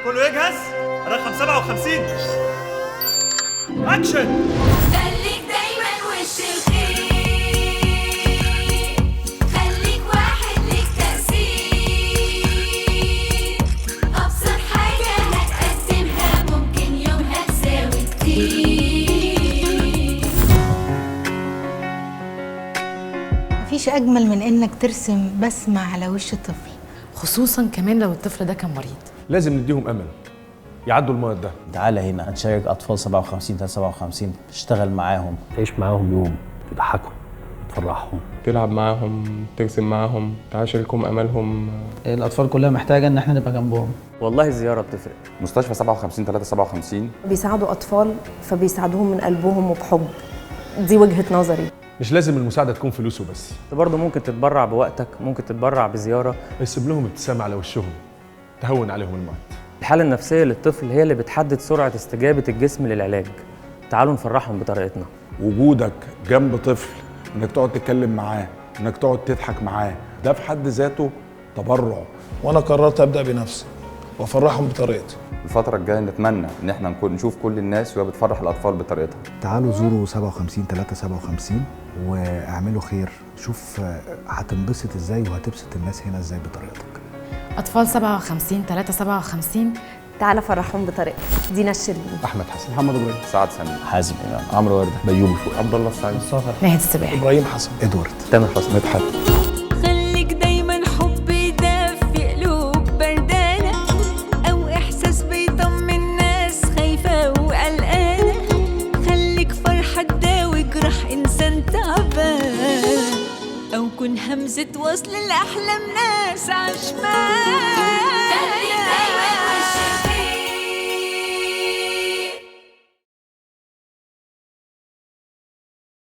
كله يجهز. رقم 57 اكشن. خليك دايما وش الخير، خليك واحد ليك تأثير، أبسط حاجة هتقدمها ممكن يومها تساوي كتير. مفيش أجمل من إنك ترسم بسمة على وش طفل، خصوصا كمان لو الطفل ده كان مريض. لازم نديهم امل يعدوا المرض ده. تعالى هنا هتشارك اطفال 57 57، تشتغل معاهم، تعيش معاهم يوم، تضحكهم، تفرحهم، تلعب معاهم، ترسم معاهم، تعاشركم املهم. الاطفال كلها محتاجه ان احنا نبقى جنبهم. والله الزيارة بتفرق. مستشفى 57 357 بيساعدوا اطفال، فبيساعدوهم من قلبهم وبحب. دي وجهه نظري. مش لازم المساعدة تكون فلوس وبس، انت برضه ممكن تتبرع بوقتك، ممكن تتبرع بزيارة. ارسم لهم ابتسامة على وشهم تهون عليهم المرض. الحالة النفسية للطفل هي اللي بتحدد سرعة استجابة الجسم للعلاج. تعالوا نفرحهم بطريقتنا. وجودك جنب طفل، انك تقعد تتكلم معاه، انك تقعد تضحك معاه، ده في حد ذاته تبرع. وانا قررت ابدا بنفسي وافرحهم بطريقتي. الفترة الجاية نتمنى إن احنا نشوف كل الناس وهي بتفرح الأطفال بطريقتها. تعالوا زوروا 57 357 واعملوا خير، شوف هتنبسط ازاي وهتبسط الناس هنا ازاي بطريقتك. أطفال 57 357، تعالى فرحهم بطريقتك. دينا الشربيني، احمد حسن، محمد ابراهيم، سعد سمير، حازم امام، عمرو ورده، بيومي فوق، عبد الله السعيد، مصطفى، ناهد السباعي، ابراهيم حسن، ادوارد، تامر حسني، مدحت. خليك دايما حب يدفي قلوب بردانة، أو إحساس بيطمن ناس خايفة وقلقانة. خليك فرحة تداوي جراح إنسان تعبان، أو كن همزة وصل لأحلامنا.